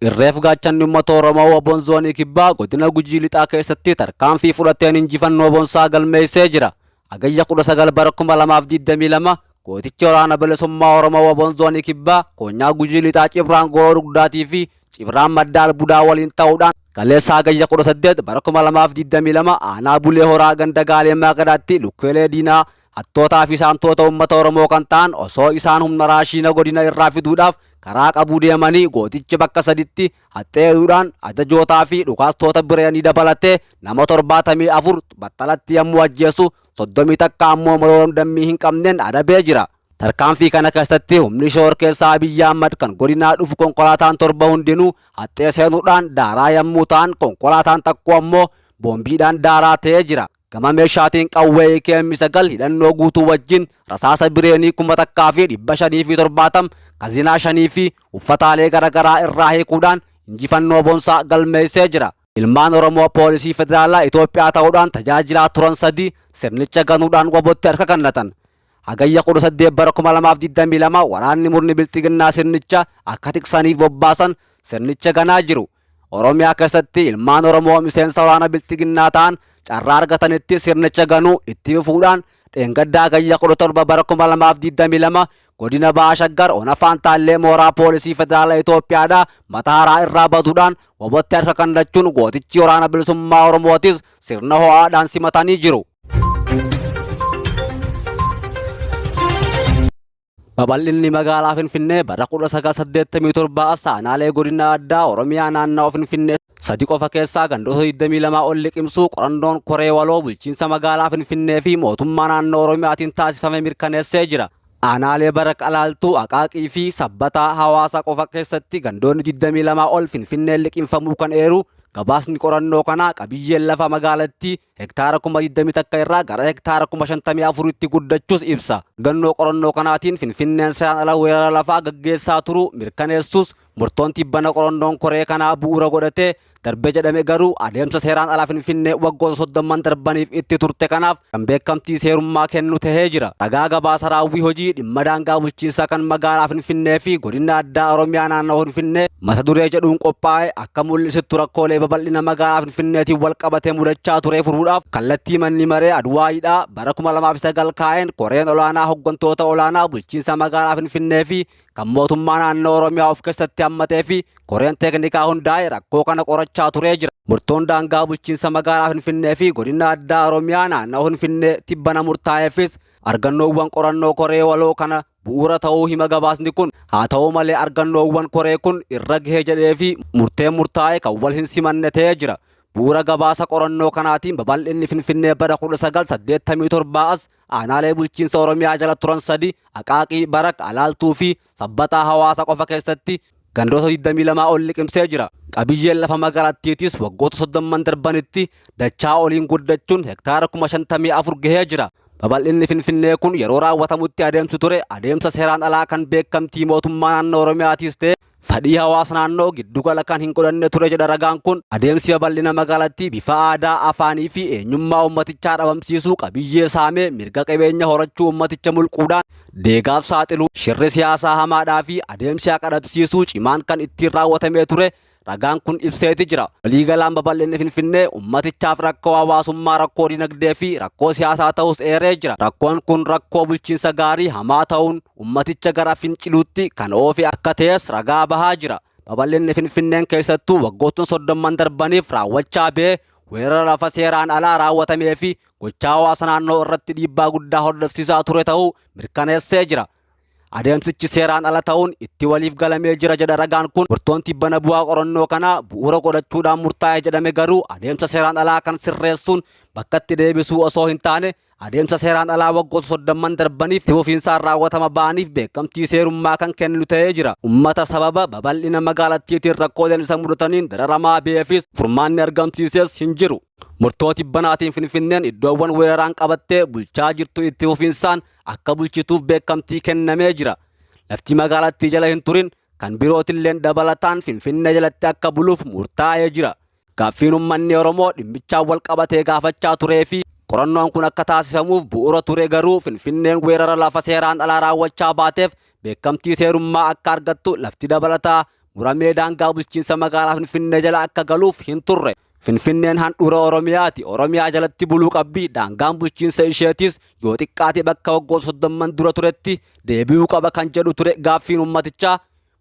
Irreef gaachanni uummata Oromoo WBOn Zoonii Kibbaa Godina Gujii Lixaa keessatti tarkaanfii fudhateen injifannoo boonsaa galmeessee jira. Hagayya 19 bara 2022 gootichi Waraana Bilisummaa Oromoo WBOn Zoonii Kibbaa Koonyaa Gujii Lixaa Cibraan Gooroo Dugdaatii fi Cibraan Madda Albudaa waliin ta'uudhaan kaleessa Hagayya 18 bara 2022 aanaa Bulee Horaa ganda Gaalee Maaqadaatti lukkeelee diinaa hattootaa fi saamtoota uummata Oromoo kan ta'an osoo isaan humna raashiina godina irraa fiduudhaaf karaa qabuu deemanii gootichi bakka saditti haxxeeruudhaan ajajootaa fi dhukaastoota bireenii dabalatee nama 74 battalatti yommuu ajjeesu 31 ammoo maroo dammii hin qabneen adabee jira. Tarkaanfii kana keessatti humni shororkeessaa Abiyyi Ahmad kan godinaa dhufu konkolaataan 7 hundinuu haxxee seenuudhaan daaraa yommuu ta'an konkolaataan tokko ammoo boombiidhaan daaraa ta'ee jira. Gama meeshaatiin qawwee AKM 9 hidhannoo guutuu wajjin rasaasa bireenii 1570, kazinaa 5 fi uffataalee garaagaraa irraa hiikuudhaan injifannoo boonsaa galmeessee jira. Ilmaan Oromoo poolisii federaalaa Itoophiyaa ta'uudhaan tajaajilaa turan 3 sirnicha ganuudhaan WBOtti harka kennatan. Hagayya 18 bara 2022 waraanni murni bilxiginnaa sirnicha akka tiksaniif bobbaasan sirnicha ganaa jiru. Oromiyaa keessatti ilmaan Oromoo miseensa waraana bilxiginnaa ta'an carraa argatanitti sirnicha ganuu itti fufuudhaan dheengadda Hagayya 17 bara 2022 godina Baha Shaggar ona Faantaallee mooraa poolisii federaala Itoophiyaadhaa Mataaraa irraa baduudhaan WBOtti harka kennachuun gootichi waraana bilisummaa Oromootis sirna ho'aadhaan simatanii jiru. Babal'inni magaalaa Finfinnee bara 1987 as aanaalee godina addaa Oromiyaa naannawa Finfinnee sadi qofa keessaa gandoota 22 ol liqimsuu qorannoon koree waloo bulchiinsa magaalaa Finfinnee fi mootummaa naannoo Oromiyaatiin taasifame mirkaneessee jira. Aanaalee Barak Alaaltuu, Aqaaqii fi Sabbataa Hawaasa qofa keessatti gandoonni 22 ol Finfinneen liqimfamuu kan eeru gabaasni qorannoo kanaa qabiyyeen lafa magaalattii hektaara 21,000 irraa gara hektaara 54,000tti guddachuus ibsa. Argannoo qorannoo kanaatiin Finfinneen seeraan ala weerara lafaa gaggeessaa turuu mirkaneessus murtoon tibbana qorannoon koree kanaa bu'uura godhatee darbe jedhame garuu adeemsa seeraan alaa Finfinnee waggoota soddomman darbaniif itti turte kanaaf kan beekamtii seerummaa kennu tahee jira. Ragaa gabaasa raawwii hojii dhimma daangaa bulchiinsaa kan magaalaa Finfinnee fi godina addaa Oromiyaa naannawa Finfinnee mata duree jedhuun qophaa'e akka mul'isuttu rakkoolee babal'ina magaalaa Finfinneetiin wal qabatee mudachaa ture furuudhaaf kallattii manni maree Adwaayiidhaa bara 2009 kaa'een koreen olaanaa hoggantoota olaanaa bulchiinsa magaalaa Finfinnee fi kan mootummaa naannoo Oromiyaa of keessatti hammatee fi koreen teeknikaa hundaa'e rakkoo kana qorachaa turee jira. Murtoon daangaa bulchiinsa magaalaa Finfinnee fi godina addaa Oromiyaa naannoo Finfinnee tibbana murtaa'eefis argannoowwan qorannoo koree waloo kana bu'uura ta'uu hima gabaasni kun. Haa ta'u malee argannoowwan koree kun irra gahee jedhee fi murteen murtaa'e kan wal hin simanne ta'ee jira. Bu'uura gabaasa qorannoo kanaatiin babal'inni Finfinnee bara 1987 as aanaalee bulchiinsa Oromiyaa jala turan sadi Aqaaqii, Barak, Alaaltuu fi Sabbataa Hawaasa qofa keessatti gandoota 22 ol liqimsee jira. Qabiyyeen lafa magaalattiitis waggoota soddomman darbanitti dachaa oliin guddachuun hektaara 54,000 gahee jira. Babal'inni Finfinnee kun yeroo raawwatamutti adeemsi ture adeemsa seeraan alaa kan beekamtii mootummaa naannoo Oromiyaatis ta'e fedhii hawaasa naannoo giddugala kan hin godhanne ture jedha ragaan kun. Adeemsi babal'ina magaalattii bifa aadaa, afaanii fi eenyummaa uummatichaa dhabamsiisuu, qabiyyee saamee mirga qabeenya horachuu uummaticha mulquudhaan deegaaf saaxiluu, shirri siyaasaa hamaadhaa fi adeemsi haqa dhabsiisuu cimaan kan ittiin raawwatamee ture ragaan kun ibseeti jira. Waliigalaan babal'inni Finfinnee ummatichaaf rakkoo hawaasummaa, rakkoo dinagdee fi rakkoo siyaasaa ta'us eeree jira. Rakkoon kun rakkoo bulchiinsa gaarii hamaa ta'uun ummaticha gara finciluutti kan oofe akka ta'es ragaa bahaa jira. Babal'inni Finfinneen keessattuu waggoottan soddomman darbaniif raawwachaa ba'e weerara lafa seeraan alaa raawwatamee fi gochaa hawaasa naannoo irratti dhiibbaa guddaa hordofsiisaa ture ta'uu mirkaneessee jira. Adeemsichi seeraan ala ta'uun itti waliif galamee jira jedha ragaan kun. Murtoon tibbana bu'aa qorannoo kanaa bu'uura godhachuudhaan murtaa'e jedhame garuu adeemsa seeraan alaa kan sirreessuun bakkatti deebisuu osoo hin taane adeemsa seeraan alaa waggoota soddomman darbaniif itti fufiinsaan raawwatama ba'aniif beekamtii seerummaa kan kennu ta'ee jira. Ummata sababa babal'ina magaalattiitiin rakkooleen isa mudataniin dararamaa ba'eefis furmaanni argamsiises hin jiru. Murtoo tibbanaatiin Finfinneen iddoowwan weeraraan qabattee bulchaa jirtu itti fufiinsaan akka bulchituuf beekamtii kennamee jira. Lafti magaalattii jala hin turin kan birootilleen dabalataan Finfinnee jalatti akka buluuf murtaa'ee jira. Gaaffiin uummanni Oromoo dhimmichaan wal qabatee gaafachaa turee fi qorannoon kun akka taasifamuuf bu'uura ture garuu Finfinneen weerara lafa seeraan alaa raawwachaa baateef beekamtii seerummaa akka argattu lafti dabalataa muramee daangaa bulchiinsa magaalaa Finfinnee jala akka galuuf hin turre. Finfinneen handhuura Oromiyaati. Oromiyaa jalatti buluu qabdi. Daangaan bulchiinsa isheetis yoo xiqqaate bakka waggoota soddomman dura turetti deebi'uu qaba kan jedhu ture gaaffiin uummatichaa.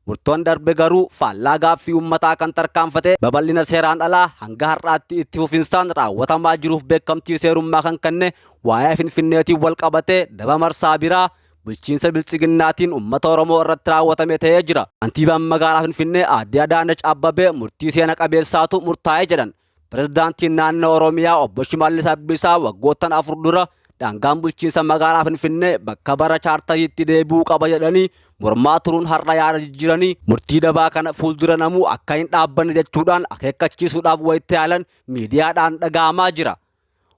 Murtoon darbe garuu faallaa gaaffii uummataa kan tarkaanfate babal'ina seeraan alaa hanga har'aatti itti fufinsaan raawwatamaa jiruuf beekamtii seerummaa kan kenne waa'ee Finfinneetiin wal qabatee daba marsaa biraa bulchiinsa biltsiginnaatiin uummata Oromoo irratti raawwatame ta'ee jira. Kantiibaan magaalaa Finfinnee Aadde Adaanech Abbabee murtii seena qabeessaatu murtaa'e jedhan. Pirezidaantiin naannoo Oromiyaa obbo Shimallis Abdiisaa waggoottan 4 dura daangaan bulchiinsa magaalaa Finfinnee bakka bara chaartariitti deebi'uu qaba jedhanii mormaa turuun har'a yaada jijjiiranii murtii dabaa kana fuuldura namuu akka hin dhaabbanne jechuudhaan akeekkachiisuudhaaf wayitti yaalan miidiyaadhaan dhaga'amaa jira.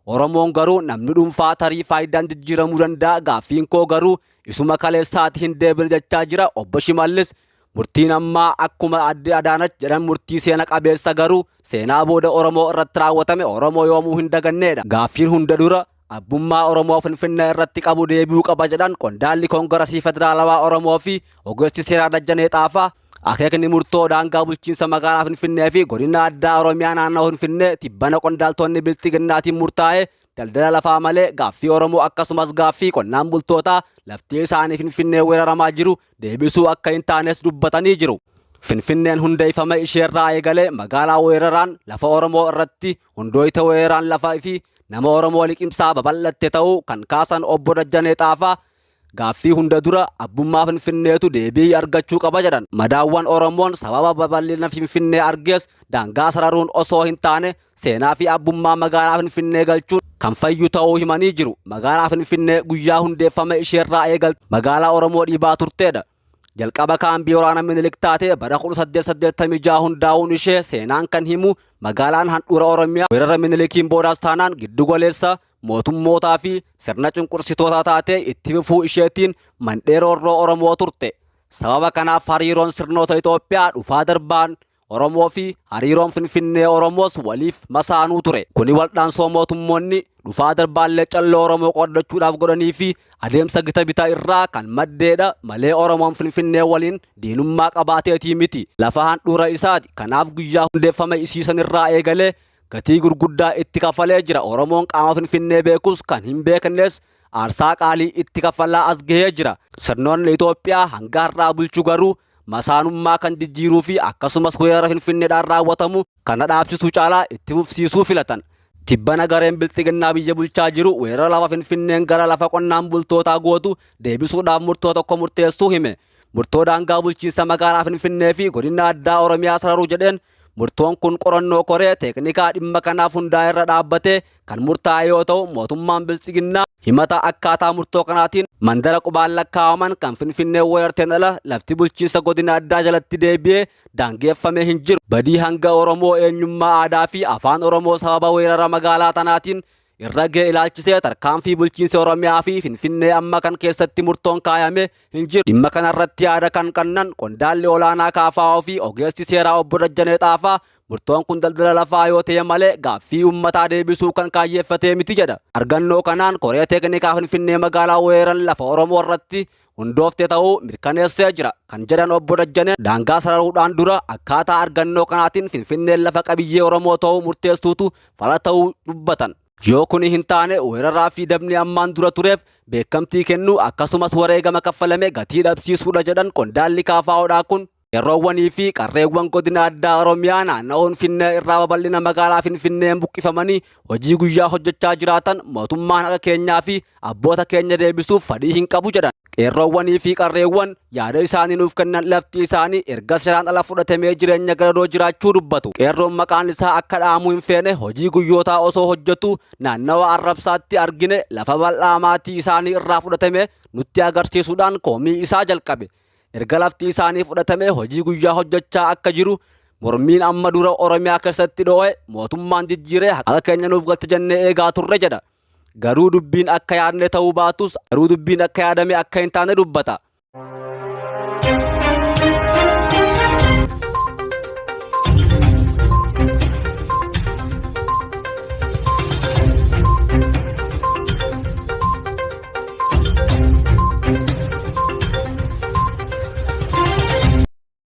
Oromoon garuu namni dhuunfaa tarii faayidaan jijjiiramuu danda'a, gaaffiin koo garuu isuma kaleessaati hin deebine jechaa jira obbo Shimallis. Murtiin ammaa akkuma Aadde Adaanach jedhan murtii seena qabeessa garuu seenaa booda Oromoo irratti raawwatame Oromoo yoomuu hin daganneedha. Gaaffiin hunda dura abbummaa Oromoo Finfinnee irratti qabu deebi'uu qaba jedhan qondaalli Koongarasii Federaalawaa Oromoo fi ogeessi seeraa Dajjanee Xaafaa. Akeekni murtoo daangaa bulchiinsa magaalaa Finfinnee fi godina addaa Oromiyaa naannoo Finfinnee tibbana qondaaltonni bilxiginnaatiin murtaa'e daldala lafaa malee gaaffii Oromoo akkasumas gaaffii qonnaan bultootaa lafti isaanii Finfinnee weeraramaa jiru deebisuu akka hin taanes dubbatanii jiru. Finfinneen hundeeffama isheerraa eegalee magaalaa weeraraan lafa Oromoo irratti hundooyte weeraraan lafaa fi nama Oromoo liqimsaa babal'atte ta'uu kan kaasan obbo Dajjanee Xaafaa gaaffii hunda dura abbummaa Finfinneetu deebii argachuu qaba jedhan. Madaawwan Oromoon sababa babal'ina Finfinnee argees daangaa sararuun osoo hin taane seenaa fi abbummaa magaalaa Finfinnee galchuun kan fayyu ta'uu himanii jiru. Magaalaa Finfinnee guyyaa hundeeffama isheerraa eegalte magaalaa Oromoo dhiibaa turteedha. Jalqaba kaambii waraana Minilik taatee bara 1886 hundaa'uun ishee seenaan kan himu magaalaan handhuura Oromiyaa weerara Minilikiin boodaas taanaan giddu galeessa mootummootaa fi sirna cunqursitootaa taatee itti fufuu isheetiin mandhee roorroo Oromoo turte. Sababa kanaaf hariiroon sirnoota Itoophiyaa dhufaa darbaan Oromoo fi hariiroon Finfinnee Oromoos waliif masaanuu ture. Kuni waldhaansoo mootummoonni dhufaa darbaan leecalloo Oromoo qooddachuudhaaf godhanii fi adeemsa gita bitaa irraa kan maddeedha malee Oromoon Finfinnee waliin diinummaa qabaateetii miti. Lafa handhuura isaati. Kanaaf guyyaa hundeeffama isiisan irraa eegalee gatii gurguddaa itti kafalee jira. Oromoon qaama Finfinnee beekus kan hin beeknes aarsaa qaalii itti kafalaa as gahee jira. Sirnoonni Itoophiyaa hanga har'aa bulchu garuu masaanummaa kan jijjiiruu fi akkasumas weerara Finfinneedhaan raawwatamu kana dhaabsisuu caalaa itti fufsiisuu filatan. Tibbana gareen bilxiginnaa biyya bulchaa jiru weerara lafa Finfinneen gara lafa qonnaan bultootaa gootu deebisuudhaaf murtoo tokko murteessuu hime. Murtoo daangaa bulchiinsa magaalaa Finfinnee fi godina addaa Oromiyaa sararuu jedheen murtoon kun qorannoo koree teeknikaa dhimma kanaaf hundaa'e irra dhaabbatee kan murtaa'e yoo ta'u mootummaan biltsiginnaa himata akkaataa murtoo kanaatiin mandara qubaan lakkaa'aman kan Finfinnee weerarteen ala lafti bulchiinsa godina addaa jalatti deebi'ee daangeffamee hin jiru. Badii hanga Oromoo eenyummaa aadaa fi afaan Oromoo sababa weerara magaalaa tanaatiin irra ga'e ilaalchisee tarkaanfii bulchiinsa Oromiyaa fi Finfinnee amma kan keessatti murtoon kaayame hin jiru. Dhimma kanarratti yaada kan kennan qondaalli olaanaa KFO fi ogeessi seeraa obbo Dajjanee Xaafaa murtoon kun daldala lafaa yoo ta'e malee gaaffii uummataa deebisuu kan kaayyeeffatee miti jedha. Argannoo kanaan koree teeknikaa Finfinnee magaalaa weeran lafa Oromoo irratti hundoofte ta'uu mirkaneessee jira kan jedhan obbo Dajjaneen daangaa sararuudhaan dura akkaataa argannoo kanaatiin Finfinneen lafa qabiyyee Oromoo ta'uu murteessuutu fala ta'uu dubbatan. Yoo kuni hin taane weeraraa fi dabni ammaan dura tureef beekamtii kennuu akkasumas wareegama kaffalame gatii dhabsiisuudha jedhan qondaalli KFOdhaa kun. Qeerroowwanii fi qarreewwan godina addaa Oromiyaa naannoo Finfinnee irraa babal'ina magaalaa Finfinneen buqqifamanii hojii guyyaa hojjechaa jiraatan mootummaan haqa keenyaa fi abboota keenya deebisuuf fedhii hin qabu jedhan. Qeerroowwanii fi qarreewwan yaada isaanii nuuf kennan lafti isaanii erga seeraan ala fudhatamee jireenya gadadoo jiraachuu dubbatu. Qeerroon maqaan isaa akka dha'amuu hin feene hojii guyyootaa osoo hojjetu naannawa arrabsaatti argine lafa bal'aa maatii isaanii irraa fudhatame nutti agarsiisuudhaan koomii isaa jalqabe. Erga lafti isaanii fudhatame hojii guyyaa hojjechaa akka jiru mormiin amma dura Oromiyaa keessatti dho'e mootummaan jijjiiree haqa keenya nuuf galcha jennee eegaa turre jedha. Garuu dubbiin akka yaadne ta'uu baatus garuu dubbiin akka yaadame akka hin taane dubbata.